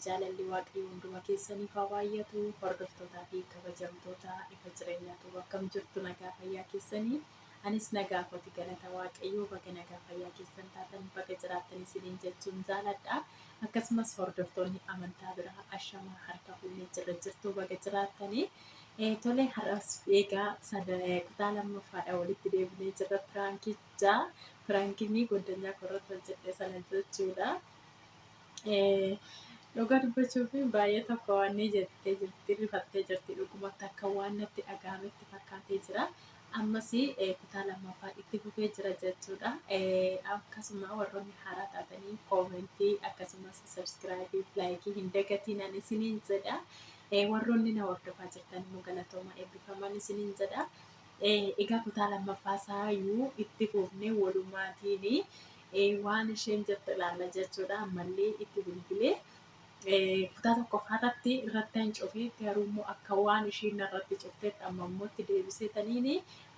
Jaalalli Waaqayyoo hunduma keessaniif haa baay'atu. Hordoftootaa fi kabajamtoota ifa jireenyaatu akkam jirtu nagaa fayyaa keessanii. Anis nagaa kooti galata Waaqayyoo baga nagaa fayyaa keessan taatan baga jiraattan isiniin jechuun jaaladha. Akkasumas hordoftoonni amantaa biraa ashamaa harka fuunee jirra jirtu baga jiraattanii. Tole har'as eegaa kutaa lammaffaadha walitti deebinee jirra piraankicha. Piraankiin goddanyaa korratti hojjedhe sana jechuudha. Dhugaa dubbachuuf baay'ee tokko waan ni jettee jirti rifattee jirti dhugumatti akka waan natti dhaga'ametti fakkaatee jira. Ammas kutaa lammaffaa itti fufee jira jechuudha. Akkasuma warroonni haaraa taatanii koomentii akkasumas sabskiraayibii laayikii hin dagatiin ani isiniin jedha. Warroonni na hordofaa jirtan immoo galatooma eebbifaman isiniin jedha. Egaa kutaa lammaffaa isaayyuu itti fufnee walumaatiin waan isheen jettu ilaalla jechuudha. Ammallee itti bilbilee kutaa tokkoffaa irratti irratti hin cufee garuu immoo akka waan ishiin narratti cufteetti amma immoo itti deebisee taniini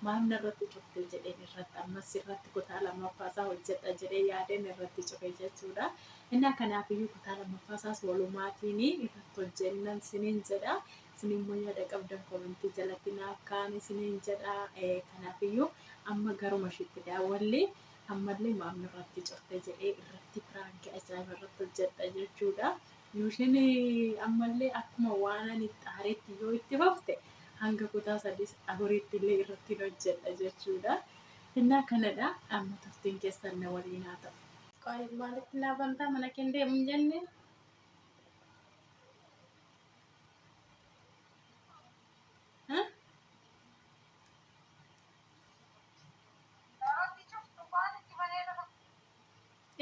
maaf narratti cufte jedheen irratti ammas irratti kutaa lammaffaa isaa hojjedha jedhee yaadeen irratti cufe jechuudha. Innaa kanaafiyyuu kutaa lammaffaa isaas walumaatiin irratti hojjennan siniin jedha. Isin immoo yaada qabdan komentii jalatti naaf kaa'an isiniin jedha. Kanaafiyyuu amma garuma ishiitti daawwallee ammallee maaf narratti cufte jedhee irratti piraankii ajaa'iba irratti hojjedha jechuudha. Yoo isheen ammallee akkuma waan ani xaaretti yoo itti fufte hanga kutaa sadii afuriitti illee irratti hojjedha jechuudha. Innaa kanadha amma turtiin keessan na waliin haa ta'u. Qoy maalitti naa bantaa mana kee deemu hin jenne?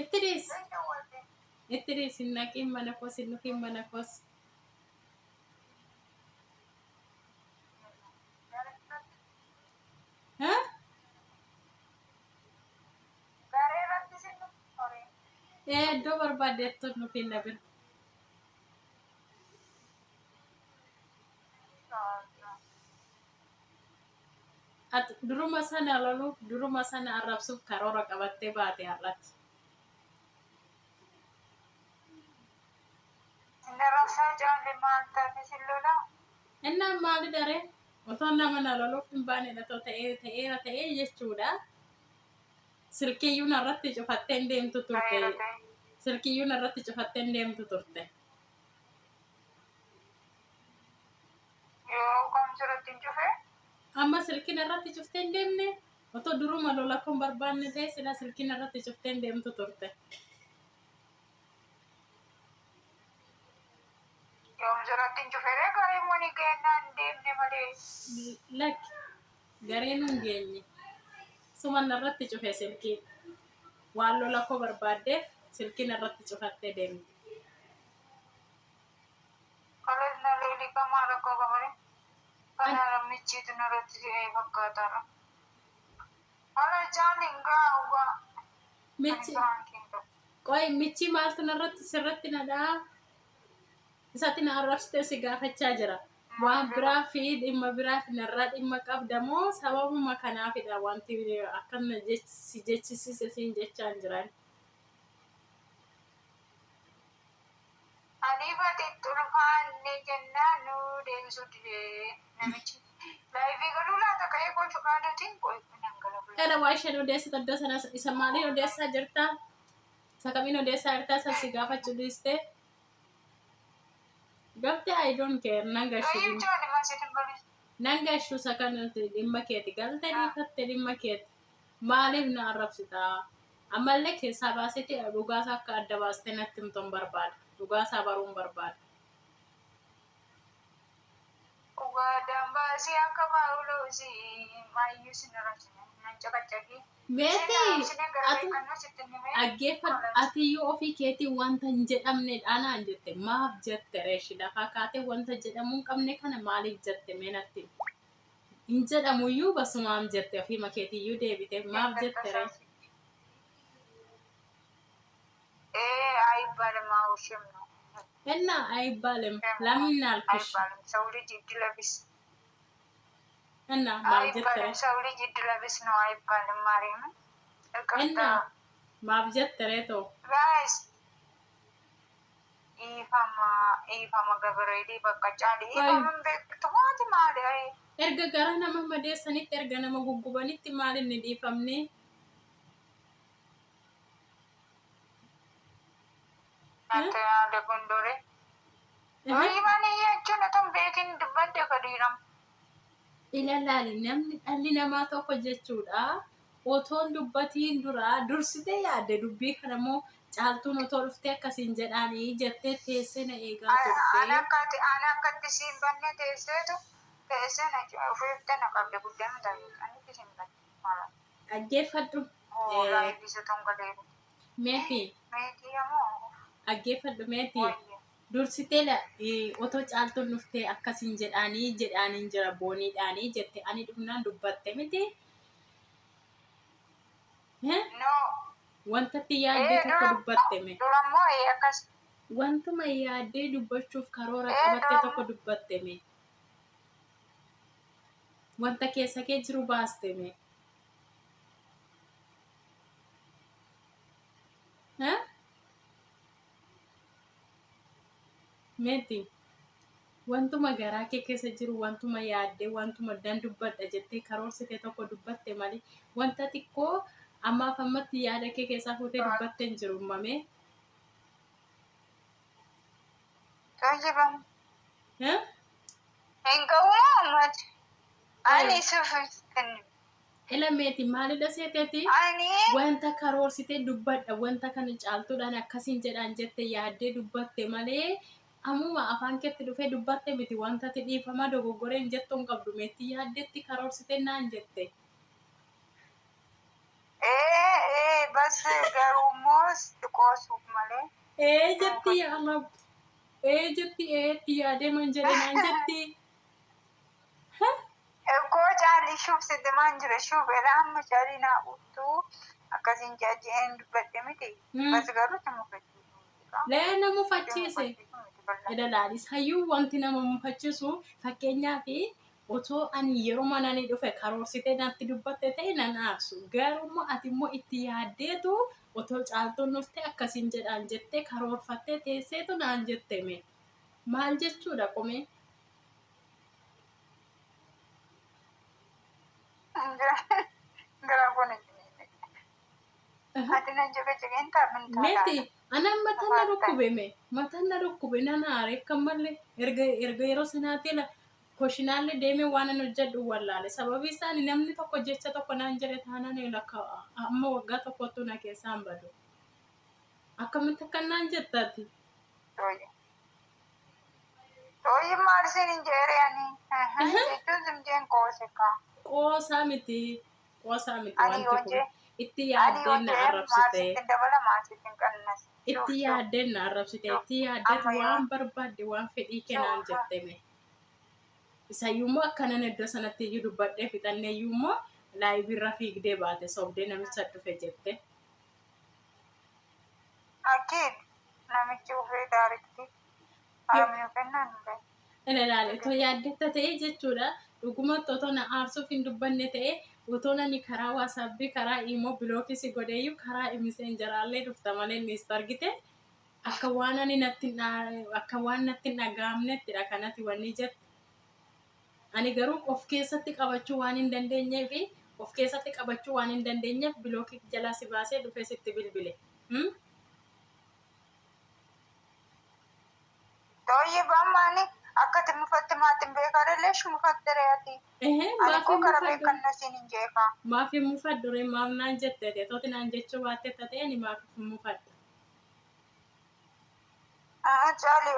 Itti dhiisi. Itti dhiisi hin naqiin mana koos hin dhufiin mana koos. Iddoo barbaaddeettu hin dhufiin na bira. Ati duruma sana loluuf duruma sana arrabsuuf karoora qabattee baate har'atti. Sin arrabsaa caalle maal taate sin lolaa? Innaan maali daree? Otoo nama na loluuf hin baane otoo ta'ee ta'eera ta'ee jechuudha. Silkiiyyuu narratti cufattee hin deemtu turte. Ta'eera ta'e. Silkiiyyuu narratti cufattee hin deemtu turte. Yoo kam sirratti hin cufee? Amma silkii narratti cuftee hin deemne? Otoo duruma lola koo hin barbaanne ta'e sila silkii narratti cuftee hin deemtu turte. Yoom sirratti hin cufee garee immoo ni geennaan hin deemne malee. Lakki gareen hin geenye. Suma narratti cufe silkii. Waan lola koo barbaaddeef silkii narratti cufattee deemte. Kalas na loli kamaa rakkoo qabare. Kana michiitu narratti si'ee fakkaataadha. Hala jaan hin gaa'ugaa. Ani Michi piraankiin qabu. qoy michi maaltu narratti sirratti na dha'a? Isatti na arrabsitee si gaafachaa jira. Waan biraa fi dhimma biraa fi narraa dhimma qabda moo sababuma kanaafidha wanti akkana si jechisiise siin jechaan jiran. Aniif ati itti ulfaanne jennaan nu deebisuu dide namichi. Laayivii galuu laata ka'ee koo fiqaaduutiin qoy nan gala bula. Kana waa isheen odeessitu iddoo sana isa maaliin odeessaa jirta? Isa kamiin odeessaa jirta? Isa si gaafachuu dhiiste? Galte I don't care nan gashu Qayyim dhimma jooni masitin balis. nan gashu isa kanatti dhimma keeti galte dhiifatte dhimma keeti maaliif na arrabsita? Ammallee keessaa baasiti dhugaasaa akka adda baastee natti himtu hin barbaada. Dhugaasaa baruun barbaada. Dhugaadhaan baasii akka Phaawuloos maayyuu sin arrabsine nan caqacaqii. Sin Meetii arrabsine gara ati beekannoo sitti himee dhaggeeffadhu kalas. atiyyuu ofii keetii wanta hin jedhamnedha naan jette maaf jette reeshi lafaa kaatee wanta jedhamuu hin qabne kana maaliif jette mee natti himi. Hin jedhamuyyuu basumaam jette ofiima keetiyyuu deebite maaf jette ree. Ee አይባልም። አዎ ሽም ነው እና አይባልም ሽም ነው ለምን አልክሽ? አይባልም። ሰው ልጅ እድለ ቢስ እና maaf jette አይባልም። ree? ሰው ልጅ እድለ ቢስ ነው አይባልም። ማርያምን ይቅርታ እና maaf jette ree too ጋይስ Dhiifama, dhiifama Gabireelii bakka caali. Qoy Dhiifama hin beektu maati maali ayi. Erga gara nama madeessanitti, erga nama guggubanitti maal inni dhiifamni? Natti yaada gondoree. Dhiifamni jechuun otoo hin beekin dubbadde ka dhiiramu. Ilaalaali, namni dhalli namaa tokko jechuudha. Otoon dubbatiin dura dursitee yaadde dubbii kanammoo Caaltuun otoo dhuftee akkasiin jedhaanii jettee teessee na eegaa Ana turte. akkati ana akkatti siin banne teesseetu teessee na ofiifte na qabde guddaan ta'e anitti siin banne mala. Dhaggeeffadhu. Hoolaa eebbisa tongaleeru. Meetii. Meetii ammoo Dhaggeeffadhu meetii. wayya. Dursitee otoo Caaltuun dhuftee akkasiin jedhaanii jedhaaniin jira booniidhaanii jette ani dhufnaan dubbatte miti. No. Wantatti yaaddee Ee tokko dura dubbatte me. dura immoo ee akkas. Wantuma yaaddee dubbachuuf karoora Ee qabatte dura tokko dubbatte me. Wanta keessa kee jiru baaste me. Meeti. Wantuma garaa kee keessa jiru, wantuma yaaddee, wantuma dan dubbadha jettee karoorsite tokko dubbatte malee wanta xiqqoo ammaaf ammatti yaada kee keessaa fuutee dubbatte hin jiru uumame. Tolchifam. Hin ga'u moo ammati? Ani suuf kennu. Ila meeti, maalidha seeteeti? Ani Wanta karoorsitee dubbadha, wanta kana Caaltuudhaan akkasiin jedhaan jette yaaddee dubbatte malee ammuma afaan keetti dhufee dubbatte miti. Wanta ati dhiifamaa dogoggoreen jettu hin qabdu meetti, yaaddeetti karoorsitee naan jette. Ee ee, bas garuu immoo qoosuuf malee. Ee jetti, yaa Rab. Ee jetti, eetti yaadee man jedhe naan jetti. Koo caalii shuuf sitti jira shuuf edha amma caalii naa uttuu akkasiin jaajeen dubbadhe miti. Bas garuu si mufachiisu miti. Lee, na Si mufachiise. mufachiisu miti bal'aa. Edha laalis hayyuu, wanti nama mufachiisu fakkeenyaaf otoo ani yeroo mananii dhufe karoorsitee natti dubbatte ta'e nan aarsu. Garuu ati immoo itti yaaddeetu otoo Caaltuun dhufte akkasiin jedhaan jettee karoorfattee teesseetu naan jette mee. Maal jechuudha qomee? Garaa kun ati nan jege ta'a min Meeti, ta'a. anaan mataan na dhukkube mee, mataan na dhukkube, nan aare akka malee. Erga yeroo sanaatii la koshinaallee deemee waan an hojjedhu wallaale. Sababii isaan namni tokko jecha tokko naan jedhe taanaan lakka amma waggaa tokkottuu na keessaa hin badu. Akkamitti akka naan jettaati? Tooyi, maal siin hin jeere ani jechuun sin jeen qoose kaa. Qoosaa miti. Qoosaa miti Ani wanti yoo kun. jee Itti ani yoo yaaddeen na jee maal arrabsite. sitti dabala, maal sitti hin qannas. Itti yaaddeen na arrabsite. Itti yaaddeet Amma yoo waan barbaadde waan fedhii kennaan jetteme. Isayyuummoo akkanan iddoo sanatti iyyuu dubbadhee fixannee iyyuummoo live irra fiigdee baate, sobdee namicha dhufe jette. Akkiin namichi ufee daarikti haramni kennaan hin beeku. Ilaali, otoo yaaddetta ta'e jechuudha. Dhugumatti otoo na aarsuuf hin dubbanne ta'e, otoo nani karaa WhatsAppii, karaa imo block si godheeyyuu karaa Messengeraallee dhufta malee innis argite akka waan ani natti akka waan natti hin dhaga'amnettidha kanatti wanni jette. Ani garuu of keessatti qabachuu waan hin dandeenyeef, of keessatti qabachuu waan hin dandeenyeef block jalaa si baasee dhufee sitti bilbile. Tooyi, bammaani akkati mufatte maatiin beekaa leesh mufatte re'ati. Ehee, Ani maaf koo hin kara mufadhu? beekan na siin hin jeekaa. Maaf hin mufadhu ree? Maaf naan jette? Tooti naan jechuu baatte ta'e ani maaf hin mufadhu? Caali,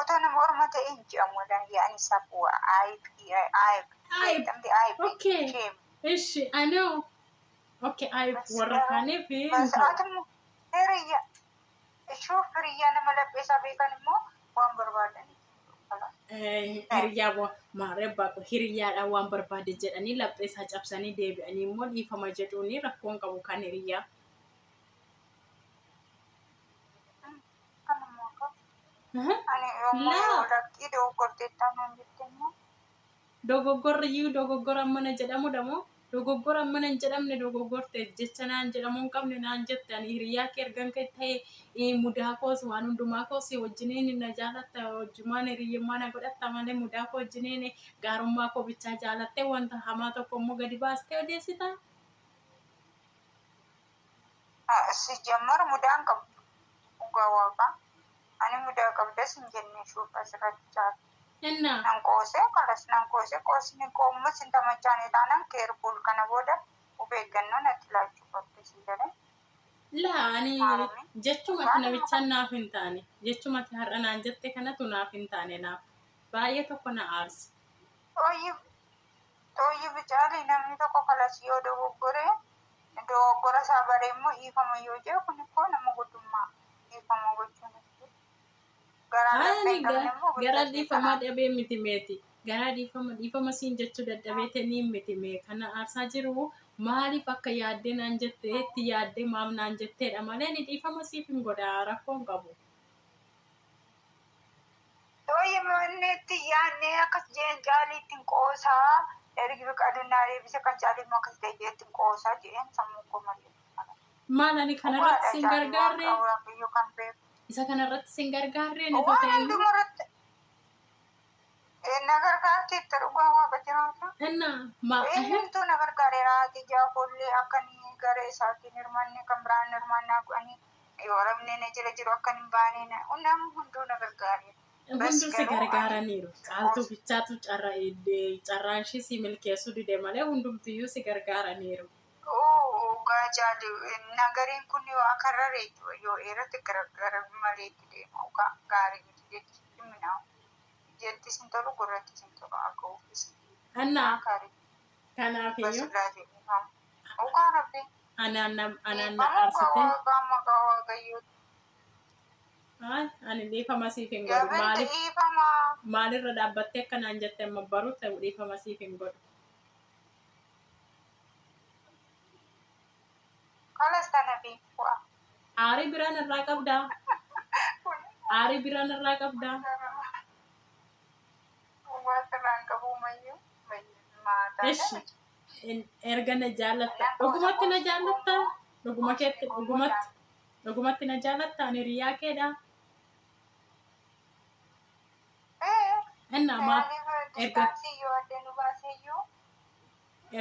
otoo nama orma ta'e hin jedhamu yaani safuu ayib ayib. Ayib. Beekamti ayib. Okay. Shame. Ishi anoo okay, ayib warra kaaniif hin Bas ta'u. ati hiriyya shuuf hiriyyaa nama lapheesaa beekan immoo waan barbaadan. Hiriyyaa maarree baaqu hiriyyaadhaan waan barbaade jedhanii laphee isaa cabsanii deebi'anii immoo dhiifama jedhuuni rakkoon qabu kan hiriyyaa. Kanuma akka ani yommuu Laa. Lakkii, dogoggorteettaa naan jette immoo. Dogoggorri iyyuu dogoggora mana jedhamudha moo? Dogoggora amma nan jedhamne dogoggorte jecha naan jedhamuu hin qabne naan jette. Ani hiriyaa kee ergan kee ta'e mudaa koos waan hundumaa koos wajjiniin na jaalatta, wajjumaan hiriyyummaa na godhatta malee mudaa koo wajjiniin gaarummaa koo bichaa jaalattee wanta hamaa tokko immoo gadi baastee odeessita. Sijjammar mudaan qabdu dhugaa waaqaa. Ani mudaa qabdas hin jenne shuuf asirratti caala. Ennaa. Nan qoosee kalas nan qoosee qoosni qoommas hin tamachaane taanaan keerfuul kana booda of eeggannoo natti laachuu qabda si jedhee. Laa ani Maalumi? jechuma ati namichaan naaf hin taane, jechuma ati har'a naan jette kanatu naaf hin taane. Naaf baay'ee tokko na aarse. Xooyyi xooyyi bicaalii namni tokko kalas yoo dogoggore dogoggora isaa baree immoo dhiifama yoo jedhu kun immoo nama guddummaa dhiifama gochuun garaa laphee Ani hin qabne immoo gara guddaa dhiifamaa dhabee miti meeti. Garaa dhiifama dhiifama siin jechuu dadhabee tanii miti mee. Kana aarsaa jiru maaliif akka yaaddee naan jette, itti yaaddee maaf naan jetteedha malee ani dhiifama siif hin godha, rakkoo hin qabu. Xooyyi manni itti yaadnee akkas jeen caalii ittiin qoosaa ergi biqiltuu deebise kan caalii immoo akkas ta'e jee ittiin qoosaa jeen sammuu koo malee. Maal ani kanarratti Dhugaadha siin caalii waan gargaarree? qabu Waaqayyo kan beeku. Isa kanarratti siin gargaarree ni Waan ta'e. hundumaa irratti na gargaarteetta dhugaa waaqa jiraata. Innaa ma Eenyumtuu na gargaareera haati jaafollee akka inni gara isaatiin hirmaanne kan biraan hirmaannaa godhanii yoo rabni na jala jiru akka hin baane namni hunduu na gargaareera. Bas Hunduu si garuu ani gargaaraniiru. Caaltuu bichaatu carraan ishii si milkeessuu dide malee hundumtiyyuu si gargaaraniiru. Dhugaa jaali nagariin kun yoo akka raree yoo irratti gara malee itti deema dhugaa gaarii miti jechi minaawu. Jettis hin tolu gurrattis hin tolu akka uffisa. Annaa Gaarii kanaafiyyuu basillaatee dhiifamu. Dhugaa rabbi anaan na anaan na dhiifamu aarsite. Dhugaa maqaa waaqayyoo. Ay, ani dhiifama siif hin godhu. Gaafanta Maaliif dhiifamaa. maalirra dhaabbattee akkanaan jette amma baru ta'u dhiifama siif hin godhu. Kalas tana fi bu'a. Aarii biraan irraa qabdaa? Aarii biraan irraa qabdaa? Waan qabu mayyuu maataa Eshi erga na jaallatta dhugumatti na jaallatta, dhuguma keetti dhugumatti dhugumatti na jaallatta, ani hiriyaa keedha. Innaa maal erga Distance yoo adda nu baaseyyuu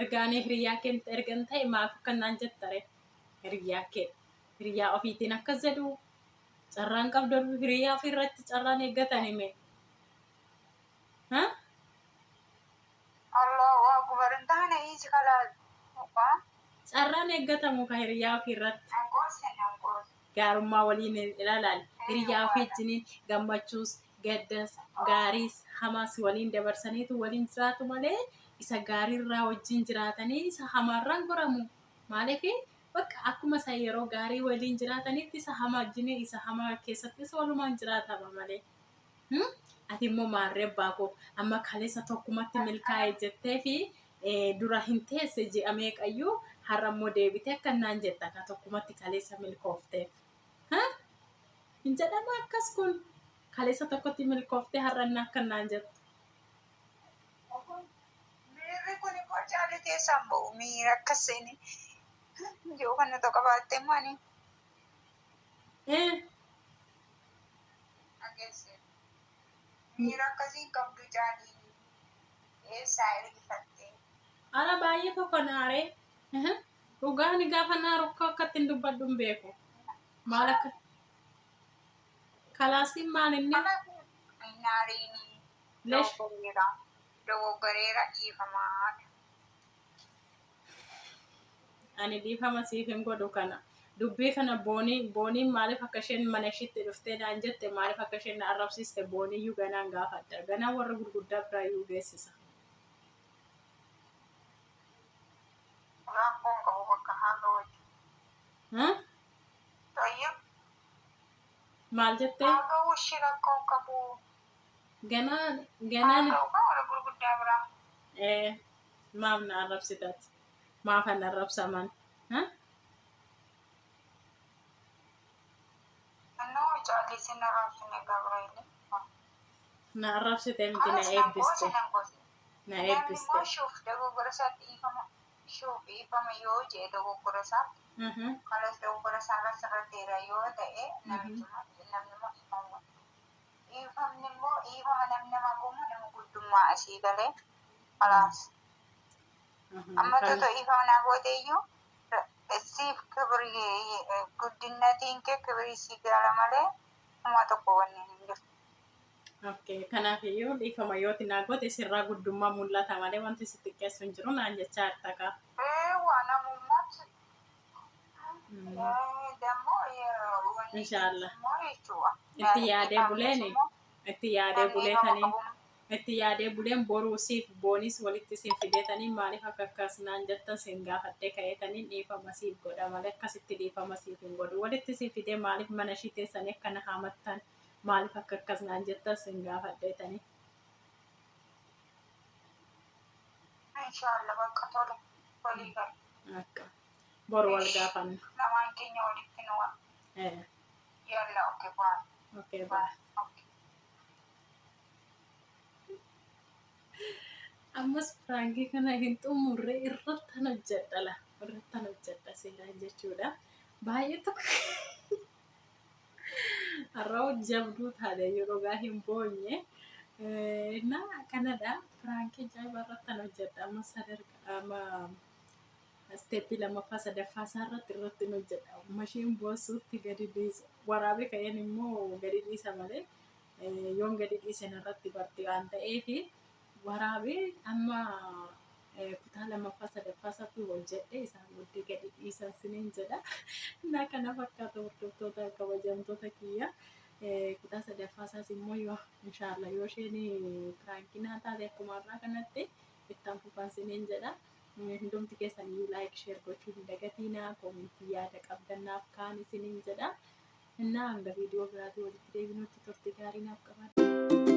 erga ani hiriyaa kee ergan ta'e maaf akkanaan jettare? Hiriyaa kee hiriyaa ofiitiin akkas jedhu carraan qabdu hiriyaa ofii irratti carraan eeggatan hime. Ha? Allahu akbar hin taane hiisi kalaa dhugaa Carraan eeggatamu ka hiriyaa ofii irratti. Angoose angoose. Gaarummaa waliin ilaalan, hiriyaa ofii wajjiniin gammachuus gaddas gaariis hamaas waliin dabarsaniitu waliin jiraatu malee isa gaariirraa wajjin jiraatanii isa hamaarraan goramu. Maaliif bakka akkuma isa yeroo gaarii waliin jiraatanitti isa hamaa wajjin isa hamaa keessattis walumaan jiraatama malee. Ati immoo maarree abbaa koo amma kaleessa tokkumatti milkaa'e jettee fi dura hin teesse ji'a meeqayyuu, har'a immoo deebitee akkanaan jetta ka tokkumatti kaleessa milkoofteef. Hin jedhama akkas kun, kaleessa tokkotti milkooftee har'a inni akkanaan jettu. Miirri kun immoo caalii keessaan ba'u miira akkasiin yoo kana tokko baattee maani dhageesse. Miira akkasiin qabdu caalii eessaa ergifattee. Ala baay'ee tokko naaree dhugaan gaafa naaru akka akkatti hin dubbadhu hin beeku. Maal akka kalaasiin maal inni Naariin leesh dogoggoreera dogoggoreera dhiifamaa. Ani dhiifama siif hin godhu. Kana dubbii kana boonii booniin maaliif akka isheen mana ishiitti dhuftee naan jette, maaliif akka isheen na arrabsiiste booniyyuu ganaan gaafadha. Ganaan warra gurguddaa biraayyuu geessisa. Rakkoon qabu bakka haala wajjin. Toyyee Maal jettee? Haa ga'u ishee rakkoon qabu. Ganaan Haa ganaan ga'u kan warra gurguddaa biraa. Maaf na arrabsitati? Maaf an arrabsaman? Annoo caallisee na raabsine Gabriel. Na arrabsite miti, na Kanas nan eebbiste. goose nan goose. Na Namni eebbiste. immoo shuuf dogoggora isaatti dhiifama Shuu dhiifama yoo jedhe dogoggora isaa kalas dogoggora isaa irra sirrateera yoo ta'e namichi namni immoo dhiifama godha. Dhiifamni immoo dhiifama namni nama godhu nama guddummaa asii galee kalaas. Amma Kan toto dhiifama naa goote iyyuu siif kibri guddinnatiin kee kibrii sii gala malee uma tokko wanni hin jiru. Okay, kanaaf iyyuu dhiifama yooti naa goote sirraa guddummaa mul'ata malee wanti si xiqqeessu hin jiru naan jechaa jirta kaa. Waa namummaatti dammoo wanni Inshaallah. immoo jechuudha. Itti yaadee Dhiifamnis buleeni immoo itti yaadee namni dhiifama buleetanii qabu itti yaadee buleen boruu siif boonis walitti siin fideetanii maaliif akka akkas naan jettan siin gaafadhee ka'eetanii dhiifama siif godha malee akkasitti dhiifama siif hin godhu. Walitti siin fidee maaliif mana ishii teessanii akkana haamattan maaliif akka akkas naan jettan siin gaafadheetanii. Inshallah bakka tole walii gala. Akka boru wal gaafanna. Lamaan keenya walitti nu wa. Yalla, okay, bye. Okay, bye. Bye. Okay. Ammas piraankii kana hin xumurre, irrattan hojjedha la. Irrattan hojjedha seeraan jechuudha. Baay'ee tokko har'a jabduu taate yoo dhugaa hin boonye. Na kanadha, piraankii ajaa'iba irrattan hojjedha. Amma sadarkaa amma isteeppii lammaffaa sadaffaa isaa irratti hin hojjedha. Mashiin boossuutti gadi dhiisa. Waraabee ka'een immoo gadi dhiisa malee yoon gadi dhiise narratti barti waan ta'eef waraabee amma kutaa lammaffaa sadaffaa isaatti hojjedhe isaan booddee gadi dhiisan siniin jedha. Na kana fakkaata, hordoftoota kabajamtoota kiyya. Kutaa sadaffaa isaas immoo yoo inshaallah yoo isheen piraankii naa taate akkuma har'aa kanatti ittaan fufan siniin jedha. Hundumti keessan iyyuu like, share gochuu hin dagatiinaa, koomentii yaada qabdannaaf kaan isiniin jedha. Innaa hanga viidiyoo biraatii walitti deebinutti turtii gaarii naaf qabaadha.